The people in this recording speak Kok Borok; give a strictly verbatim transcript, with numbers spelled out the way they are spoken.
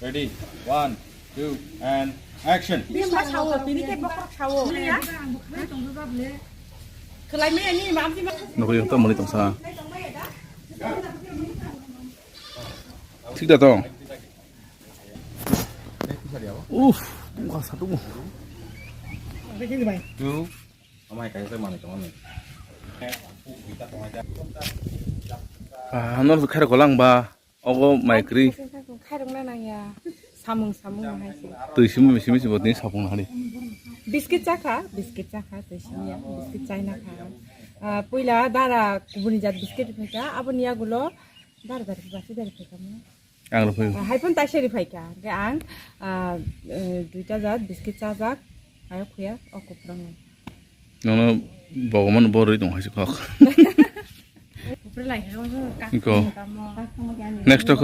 Ready, one, two, and action. Bini ma sawo, bini khe bokhorok sawo. Khlai maya ni ma amtwi ma. Nokri ta mani tongsa. Thik da tong. Uff, tongkha sa tumo. Two. Amai kaisa manwi tongmani. Ah, nor khairok kolang ba. Ogo mai kwrwi. Khairokna nangya. Samung, samung bahai se. Twi simi, simi, simi, botni sapung hari. Biscuit chakha, biscuit chakha, twi simi ya. Biscuit chaina kha. Ah, puila dara kubuni jat biscuit phaikha, aboni yagulo dara dara basi dara phaikha mo. Ang rw phaio. Ah, hai phone taisa ri phaikha. Ke ang, ah, eh, duita jat biscuit chajak. Ayo khuya, o kuprang. Nono bogoman borwi tong hai se kok. Kupre lai hai, o ka. Iko. Next to